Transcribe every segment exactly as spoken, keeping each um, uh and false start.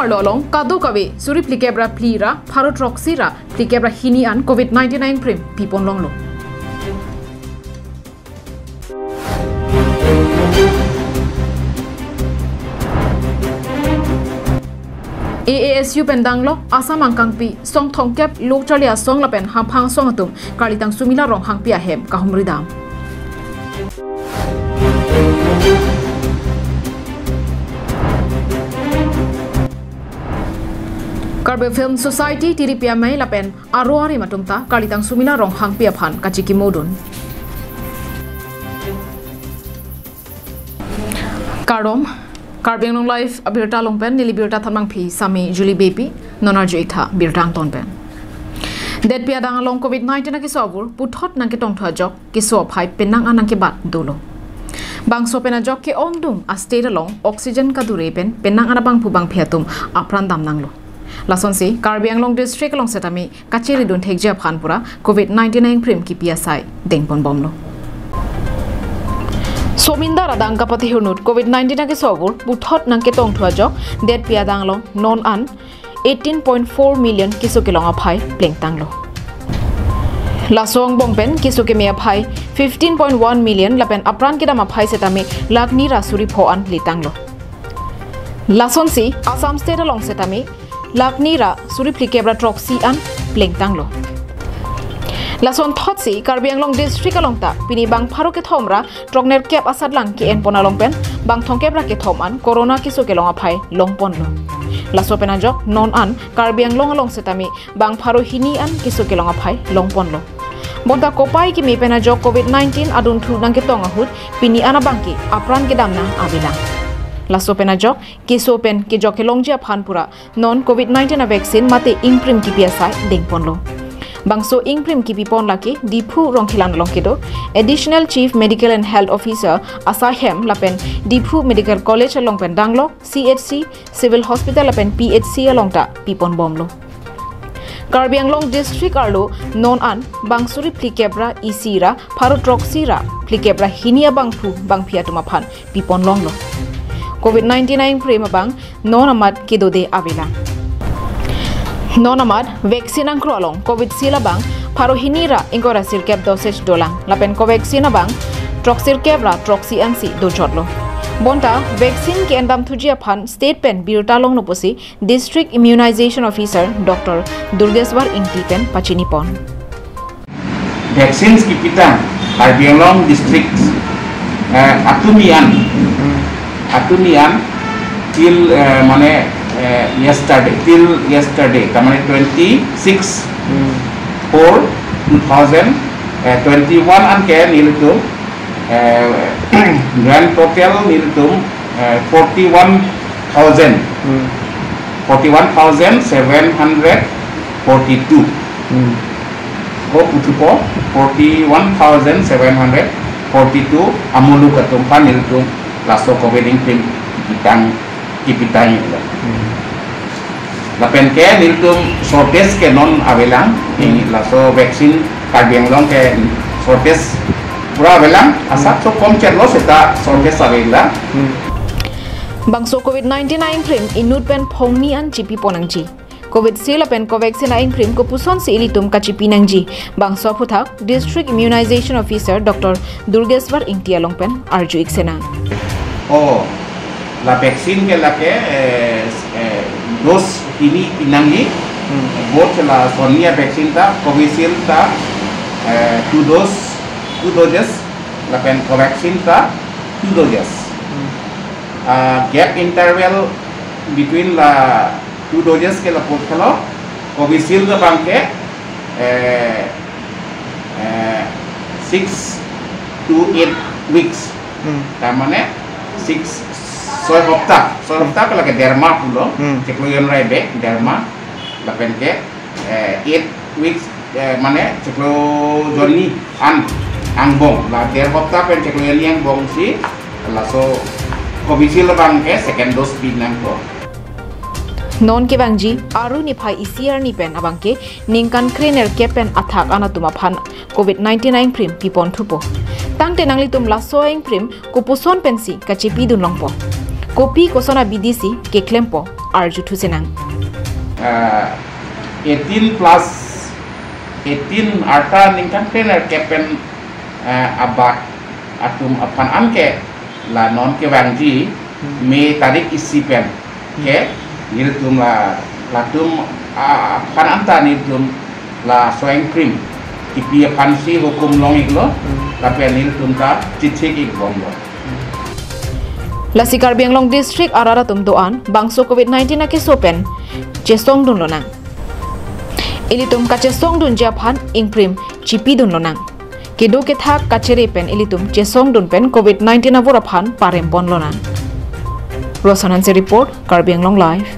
Arlo along kadokave suri phlikep ra phli ra pharo throksi ra phlikep ra hini an covid nineteen aingprim pipon longlo. A A S U pen danglok Assam angkangpi song thomkep lo charli asong lapen hamphang asong atum Karlitang Sumila Ronghangpi ahem kahumri dam. Karbi Film Society, T D P amei lapen aro arim atum ta Karlitang Sumila Ronghangpi aphan kachikimodun. Kardom, Karbi Anglong Live abirta along pen neli birta thanmangpi Sami Julie Beypi, non arju-ik tha birta angton pen. Detpi adang along covid nineteen akeso avur puthot nangketongthu ajok keso aphai penang an nangkebat dolo. Bangso pen ajok ke-ongdung a state along oxygen kadure pen penang an abangphu bangphi atum apran damnanglo. Lasonsi Karbi Anglong district along setame kachiridun thekji aphan pura covid nineteen aingprim kipi asai dengponbomlo. Somindar adang kapatehurnut covid nineteen akeso avur puthot nangketongthu ajok detpi adang along non an eighteen point four million keso kelong aphai plengtanglo. Laso angbong pen keso keme aphai fifteen point one million lapen apran kedam aphai setame lakh ni ra suri pho an letanglo. Lasonsi Assam state along setame lakh ni ra suri phlikep ra throksi an plengtanglo. Lasonthotsi Karbi Anglong district along ta pini bang pharo kethom ra throknerkep asatlang ke-enpon along pen bang thomkep ra kethom an corona keso kelong aphai longponlo. Laso pen ajok non an Karbi Anglong along setame bang pharo hini an keso kelong aphai longponlo. Bonta kopai keme pen ajok covid nineteen adunthu nangketong ahut pini an abangke apran kedamnang avelang. Laso pen ajok keso pen kejok kelongji aphan pura non covid nineteen a vaccine mate ingprim kipi asai dengponlo. Bangso ingprim kipipon lake Diphu Rongkhelan along kedo Additional Chief Medical and Health Officer asai hem lapen Diphu Medical College along pen danglok C H C, Civil Hospital lapen P H C along ta piponbomlo. Karbi Anglong district arlo non an bang suri phlikep ra isi ra pharo throksi ra phlikep ra hini abangphu bangphi atum aphan piponlonglo. Covid nineteen aingprim abang non amat kedode avelang. Non amat vaccine angkro along Covishield abang pharo hini ra ingkoi ra sirkep dosage dolang lapen Covaxin abang throksirkep ra throksi ansi dojotlo. Bonta vaccine ke-endamthuji aphan state pen birta longno pusi District Immunization Officer Doctor Durgeswar Ingti pen pachinipon. Vaccines kipitang Karbi Anglong district, eh, atumi an, atumi an till, eh, mane, eh, yesterday, till yesterday, ta mane twenty-six four two thousand twenty-one an ke nelitum, eh, grand total nelitum, eh, forty-one thousand, Hmm. forty-one thousand seven hundred forty-two. Hmm. Ko putupo forty-one thousand seven hundred forty-two amuluk atum aphan nelitum laso covid ingprim kipitang, kipitang ilo. Hmm. Lapen ke nelitum shortage ke non avelang, Hmm. ini laso vaccine Karbi Anglong ke shortage pura avelang, asap Hmm. so kom chetlo seta shortage avelang. Hmm. Bangso covid nineteen aingprim inut pen phongni an chipipon nangji. Covishield lapen Covaxin aingprim kopusonsi ilitum kachipi nangji. Bangso aphuthak District Immunization Officer Doctor Durgeswar Ingti along pen arju-ik senang. Oh, la vaccine ke lake, eh, eh, dose hini pinangji. Hmm. Both la sonni a vaccine ta, Covishield ta, eh, two dose, two doses, lapen Covaxin ta two doses. Hmm. Ah, gap interval between la two doses ke lapu thelo, Covishield abang ke, eh, eh, six to eight weeks. Hmm. Ta mane six, soi hopta, soi Hmm. hopta ke lake derma pulo, Hmm. chiklo jon ra bek derma, lapen ke, eh, eight weeks, eh, mane chiklo jonni an angbong, la der hopta pen chiklo jonni angbong si laso Covishield abang ke second dose pinangpo. Non kevangji Aru niphai isi arni pen abang ke ningkan krenerkep pen athak an atum aphan covid nineteen aingprim piponthupo. Tangte nanglitum laso aingprim kopuson pensi kachipidun longpo, kopi koson abidi si keklempo, arju thusenang. Ah, eighteen plus eighteen arta ningkan pen er kepen, ah, abak atum aphan anke la non kevangji May tarik isi pen ke nelitum la latum, ah, aphan anta nelitum laso ingkrim kipi aphansi hukum long-iklo, lapen nelitum ta chithik-ik bomlo. Lasi Karbi Anglong District arat atum do-an bangso covid nineteen akeso pen chesongdun lonang. Ilitum kachesongdunji aphan ingkrim chipidun lonang. Kedo kethak kachere pen ilitum chesongdun pen covid nineteen avur aphan parempon lonang. Rosan Hanse report, Karbi Anglong Live.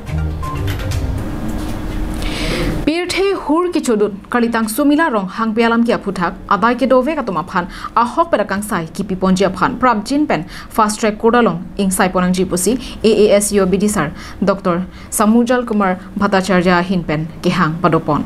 Pirthe hur kechodun Kalitang Sumila Ronghangpi alam ke aphuthak adai kedovek atum aphan ahokpet akangsai kipiponji aphan prapjin pen fast track court along ingsaipon nangji pusi A A S U abidisar Doctor Samujal Kumar Bhattacharya ahin pen kehang padopon.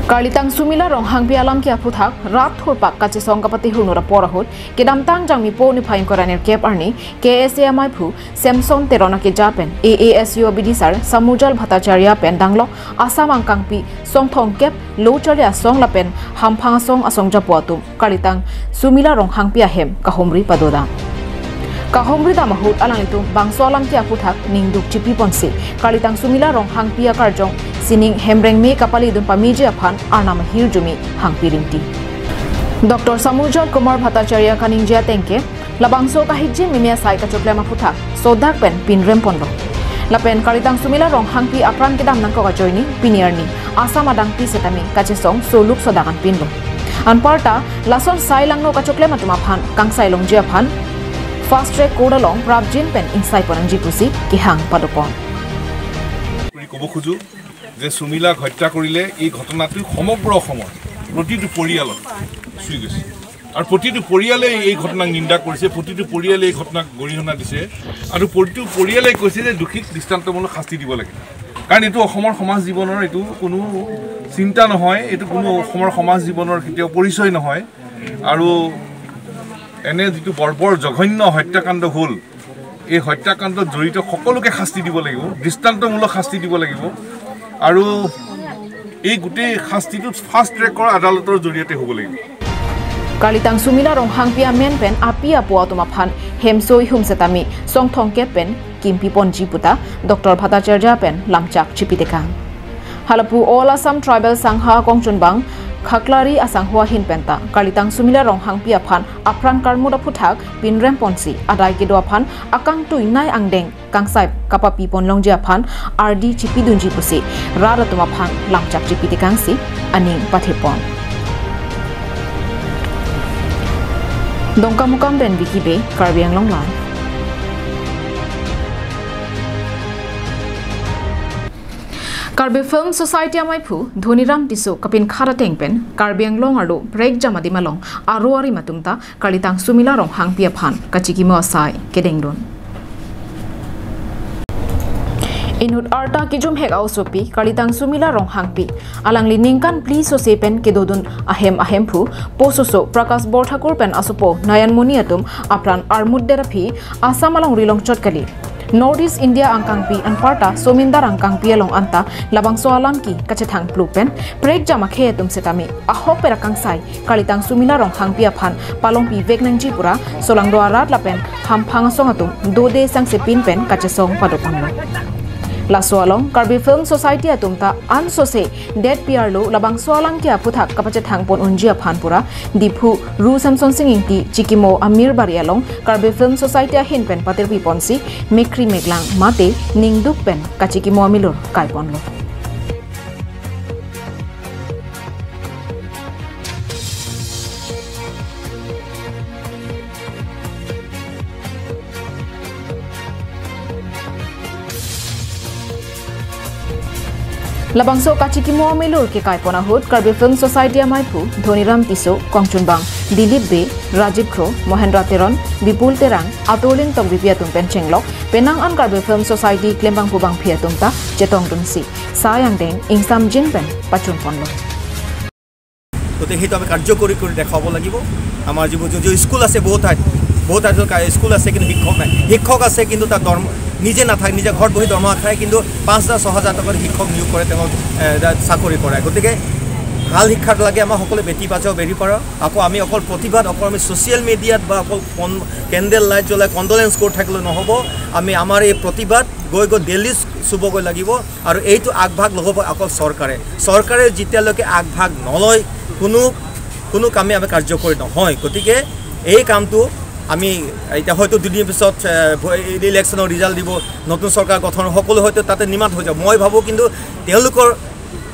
Kalitang Sumila Ronghangpi alam ke aphuthak rat thurpak kachesong kapatehun ra apor ahut kedamtang Jangmipo niphai ingkoi ra nerkep arni K S A amaiphu Samson Teron akeja pen A A S U abidisar Samujal Bhattacharya pen danglok Assam angkangpi song thomkep lo charli asong lapen hamphang asong asong japo atum Kalitang Sumila Ronghangpi ahem kahumri padodam. Kahumri dam ahut alanglitum bangso alam ke aphuthak ningduk chipiponsi Kalitang Sumila Ronghangpi akarjong sining hemrengme kapalidun pameji aphan arnam ahirjume hangpi rinti. Doctor Samujal Kumar Bhattacharya kaningje ateng ke labangso kahijim mimi asai kachoklem aphuthak sodak pen pinremponlo. Lapen Kalitang Sumila Ronghangpi apran kedam nangkok ajoine pini arni Assam adangpi setame kachesong soluk sodak anpinlo. Anparta lason sai langno kachoklem atum aphan kangsai longji aphan fast track court along prapjin pen ingsaipon nangji pusi kehang padopon. বুলি ক'ব খোজো যে সুমিলাক হত্যা কৰিলে এই ঘটনাটো সমগ্ৰ অসমৰ প্ৰতিটো পৰিয়ালত চুই গৈছে। আৰু প্ৰতিটো পৰিয়ালে এই ঘটনাক নিন্দা কৰিছে, প্ৰতিটো পৰিয়ালে এই ঘটনাক গৰিহণা দিছে আৰু প্ৰতিটো পৰিয়ালে কৈছে যে দোষীক দৃষ্টান্তমূলক শাস্তি দিব লাগে। কাৰণ এইটো অসমৰ সমাজ জীৱনৰ এইটো কোনো চিন্তা নহয়, এইটো কোনো অসমৰ সমাজ জীৱনৰ কেতিয়াও পৰিচয় নহয়। আৰু এনে যিটো বৰ্বৰ জঘন্য হত্যাকাণ্ড হ'ল, এই হত্যাকাণ্ডত জড়িত সকলোকে শাস্তি দিব লাগিব, দৃষ্টান্তমূলক শাস্তি দিব লাগিব। আৰু এই গোটেই শাস্তিটো ফাষ্ট ট্ৰেকৰ আদালতৰ জৰিয়তে হ'ব লাগিব। Kalitang Sumila Ronghangpi amen pen api apo atum aphan hemso ihum setame song thomkep pen kimpiponji puta Doctor Bhattacharya pen lamchak chipitekang. Halapu All Assam Tribal Sangha kongchunbang Khaklari asangho ahin penta Kalitang Sumila Ronghangpi aphan apran karmut aphuthak pinremponsi adai kedo aphan akangtui nai angdeng kangsai kapapipon longji aphan ardi chipidunji pusi rat atum aphan lamchak chipitekangsi aning pathepon. Dongkamukam pen Vicky Bey, Karbi Anglong Live. Karbi Film Society amaiphu Dhoniram Tisso kapinkhat ateng pen Karbi Anglong arlo prekjam adim along aro arim atum ta Kalitang Sumila Ronghangpi aphan kachikimo asai kedengdun. Inut arta kijumhek a-osopi Kalitang Sumila Ronghangpi alangli ningkan phli sose pen kedodun ahem ahemphu pososo Prakash Borthakur pen asopo Nayanmoni atum apran armutdet aphi Assam alongri longchot kali. North East India angkangpi anparta somindar angkangpi along anta labangso alam ke kachethang pluk pen prekjam akhei atum setame ahokpet akangsai Kalitang Sumila Ronghangpi aphan palongpi vek nangji pura solangdo arat lapen hamphang asong atum dode sangse pin pen kachesong padopon lo. Laso along Karbi Film Society atum ta ansose det piarlo labangso alam ke aphuthak kapachethangpon unji aphan pura Diphu Ru Samson Sing Ingti chikimo amir bari along Karbi Film Society ahin pen patirpiponsi mekri meklang mate ningduk pen kachikimo amilur kaiponlo. Labangso kachikimo amilur kekaipon ahut Karbi Film Society amaiphu Dhoniram Tisso, kongchunbang Dilip Bey, Rajib Kro, Mohendra Teron, Bipul Terang, Aturling Tokbipi atum pen chenglok penang an Karbi Film Society klembangpo bangphi atum ta chetongdunsi sai angdeng ingsamjin pen pachunponlo. গতিকে সেইটো আমি কাৰ্যকৰী কৰি দেখাব লাগিব। আমাৰ যিবোৰ যদিও স্কুল আছে বহুত ঠাইত, বহুত আজিকালি স্কুল আছে, কিন্তু শিক্ষক নাই। শিক্ষক আছে, কিন্তু তাত দৰম-, নিজে নাথাকে, নিজে ঘৰত বহি দৰমহা খায়, কিন্তু পাঁচ হাজাৰ, ছয় হাজাৰ টকাত শিক্ষক নিয়োগ কৰে, তেওঁলোকক, এ, তাত চাকৰি কৰায়। গতিকে ভাল শিক্ষা লাগে আমাৰ সকলোৱে, বেটি বাচাও, বেটি পঢ়াও। আকৌ আমি অকল প্ৰতিবাদ, অকল আমি ছ'চিয়েল মিডিয়াত বা অকল কন-, কেণ্ডেল লাইট জ্বলাই কণ্ডলেঞ্চ কৰি থাকিলে নহ'ব। আমি আমাৰ এই প্ৰতিবাদ গৈ গৈ দিল্লী চুবগৈ লাগিব। আৰু এইটো আগভাগ ল'ব অকল চৰকাৰে। চৰকাৰে যেতিয়ালৈকে আগভাগ নলয়, কোনো, কোনো কামে আমি কাৰ্যকৰী নহয়। গতিকে এই কামটো আমি এতিয়া হয়তো দুদিন পিছত, এ, ভ-, এই ইলেকশ্যনৰ ৰিজাল্ট দিব, নতুন চৰকাৰ গঠন, সকলো হয়তো তাতে নিমাত হৈ যাব। মই ভাবোঁ কিন্তু তেওঁলোকৰ,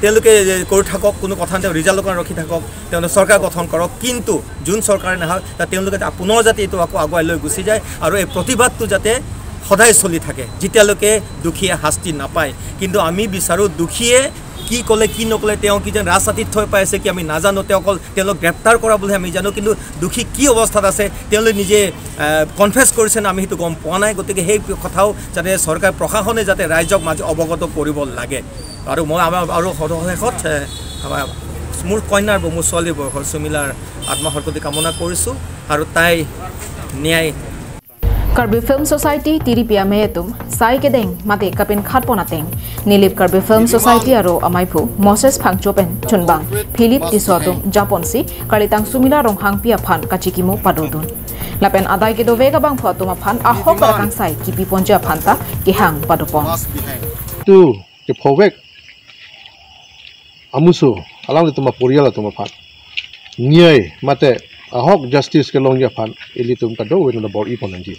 তেওঁলোকে কৰি থাকক, কোনো কথা নাই, তেওঁ ৰিজাল্টৰ কাৰণে ৰখি থাকক, তেওঁলোকে চৰকাৰ গঠন কৰক। কিন্তু যোন চৰকাৰে নাহক, তাত তেওঁলোকে যাতে পুনৰ যাতে এইটো আকৌ আগুৱাই লৈ গুচি যায় আৰু এই প্ৰতিবাদটো যাতে সদায় চলি থাকে, যেতিয়ালৈকে দুখীয়ে শাস্তি নাপায়। কিন্তু আমি বিচাৰোঁ দুখীয়ে কি ক'লে, কি নক'লে, তেওঁ কি যেন ৰাজহাতীত থৈ পাইছে কি আমি নাজানো, তেওঁ অকল তেওঁলোকক গ্ৰেপ্তাৰ কৰা বুলি আমি জানো, কিন্তু দুখী কি অৱস্থাত আছে তেওঁলোকে নিজে, আহ, কনফেছ কৰিছে নে, আমি সেইটো গম পোৱা নাই। গতিকে সেই কথাও যাতে চৰকাৰ প্ৰশাসনে যাতে ৰাইজক মাজে অৱগত কৰিব লাগে। আৰু মই আমাৰ আৰু শেষত, এ, আমাৰ মোৰ কন্যাৰ ব-, মোৰ ছোৱালীৰ বয়সৰ সুমিলাৰ আত্মা সদগতি কামনা কৰিছোঁ আৰু তাই ন্যায় Karbi Film Society tiri pi amei atum sai kedeng mate kapinkhat pon ateng Nilip Karbi Film Society aro amaiphu Moses Phangcho pen chunbang Philip Tisso atum japonsi Karlitang Sumila Ronghangpi aphan kachikimu padodun. Lapen adai kedovek abangphu atum aphan ahok kangsai kipi ponji aphan ta kehang padopon. Tu kephovek amuso, alanglitum aporial atum aphan nyai mate ahok justice kelongji aphan ilitum kadokave nana bor-i pon nangji.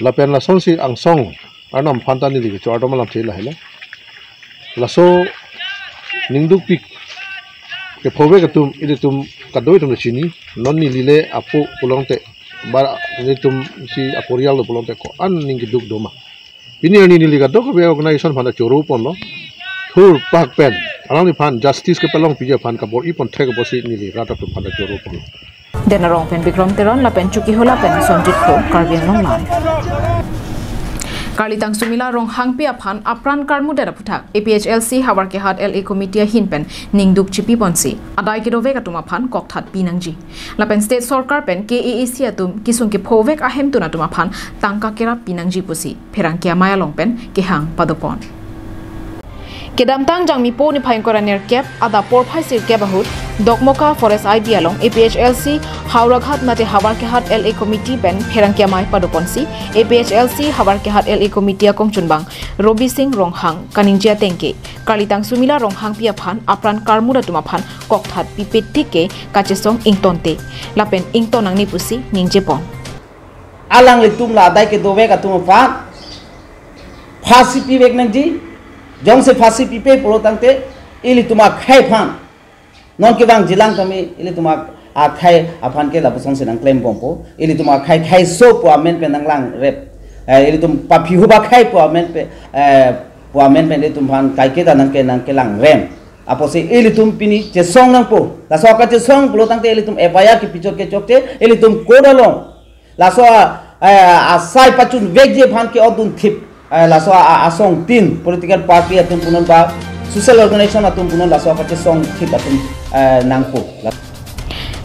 Lapen lasonsi angsong arnam aphan ta neli kechor atum alam che lahelo. Laso ningdukpik kephovek atum ilitum kadokave atum chini, non neli le apo pulote ba ilitum si aporial lo pulote ko-an ning keduk doma. Pini arni neli kadokave organization aphan ta choro ponlo. Thur pak pen alangliphan justice kepalongpiji aphan kabor-i pon thek pusi neli rat atum aphan ta choro ponlo. Denarong pen Bikram Teron lapen Chokihola pen Sonjit Kro, Karbi Anglong Live. Karlitang Sumila Ronghangpi aphan apran karmudet aphuthak A P H L C Howraghat L A Committee ahin pen ningduk chipi ponsi adai kedovek atum aphan kokthat pi nangji. Lapen State Sorkar pen K A A C atum kisung kephovek ahemtun atum aphan tangka kerap pi nangji pusi pherangke amei along pen kehang padopon. Kedamtang Jangmipo niphai ingkoi ra nerkep adap porphai sirkep ahut Dokmoka Forest I B along A P H L C Howraghat mate Howraghat L A Committee pen pherangke amei padoponsi A P H L C Howraghat L A Committee akongchunbang Robi Singh Ronghang kaningje ateng ke Karlitang Sumila Ronghangpi aphan apran karmut atum aphan kokthat pipe tik ke kachesong ingtonte lapen ington nangne pusi ningjepon. Alanglitum la adai kedovek atum aphan phasi pivek nangji, jongsi phasi pipe pulo tangte ilitum akhei aphan, non kevang jilang kami ilitum ak-, akhei aphan ke lapusonsi nangklem bompo, ilitum akhei kheiso pu amen pen nanglangrep, eh, ilitum paphihu ba khei pu amen pen, eh, pu amen pen ilitum aphan kaiketa nangke nangkelangrem. Apotsi ilitum pini chesong nangpo. Laso akachesong pulo tangte ilitum F I R kepijok kechokche, ilitum court along laso a, eh, asai pachunvekji aphan ke-otdun thip, eh, laso a, a, asong tin political party atum punon ba social organization atum punon laso akachesong thip atum, eh, nangpo.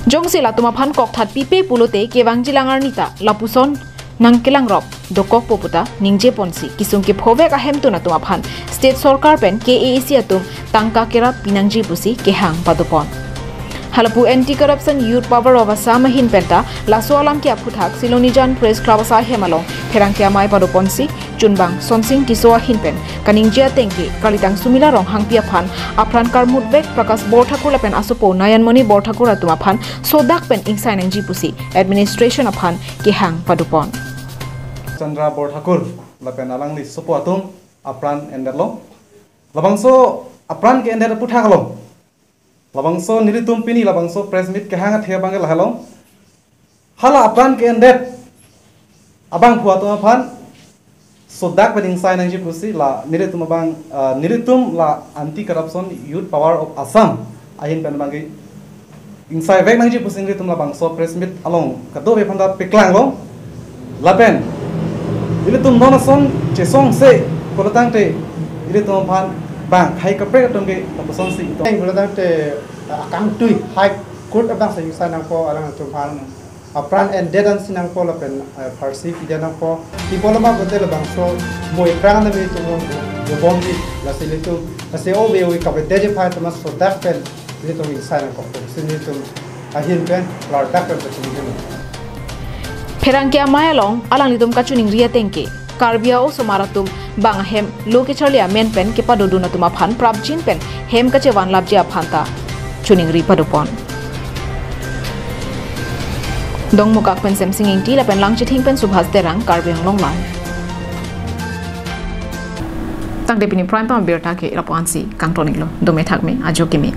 Jongsi latum aphan kokthat pipe pulote kevang jilang arni ta lapuson nangkelangrop dokokpo puta ningjeponsi kisung kephovek ahemtun atum aphan State Sorkar pen K A A C atum tangka kerap pi nangji pusi kehang padopon. Halapu Anti Corruption Youth Power of Assam ahin penta laso alam ke aphuthak Silonijan Press Club asai hem along pherangke amei padoponsi chunbang Sonsing Tisso ahin pen kaningje ateng ke Karlitang Sumila Ronghangpi aphan apran karmutvek Prakash Borthakur lapen asopo Nayanmoni Borthakur atum aphan sodak pen ingsai nangji pusi administration aphan kehang padopon. Chandra Borthakur lapen alangli sopo atum apran endetlo. Labangso apran ke-endet aphuthak lo. Labangso nelitum pini labangso press meet kehang athe abang ke lahelo. Hala apran ke-endet abangphu atum aphan sodak pen ingsai nangji pusi la nelitum abang, ah, nelitum la Anti Corruption Youth Power of Assam ahin pen abang ke ingsaivek nangji pusi nelitum labangso press meet along kadokave aphan ta paklanglo. Lapen ilitum non ason chesongse pulo tangte ilitum aphan bang khei kaprek atum ke lapusonsi itum. Pulo tangte, ah, akangtui High Court abangsi ingsai nangpo alanglitum aphan. apran endet ansi nangpo lapen, eh, pharsi pida nangpo. Ipo lama bote labangso moi prang nami tum bom di lasi litum. Lasi ove ove kapedet aphai tama sodak pen litum insai nangkok. Si litum ahin pen klardak pen pachini dun. Pherangke amei along alanglitum kachiningri ateng ke Karbi a-osomar atum bang ahem lo kecharli amen pen kepadodun atum aphan prapjin pen hem kachevanlapji aphan ta chiningri padopon. Dongmukak pen Semsing Ingti lapen Langchithing pen Subhas Terang, Karbi Anglong Live. Tangte pini Prime Time abirta ke lapu-an si kangton-iklo. Dome thakme, ajo keme.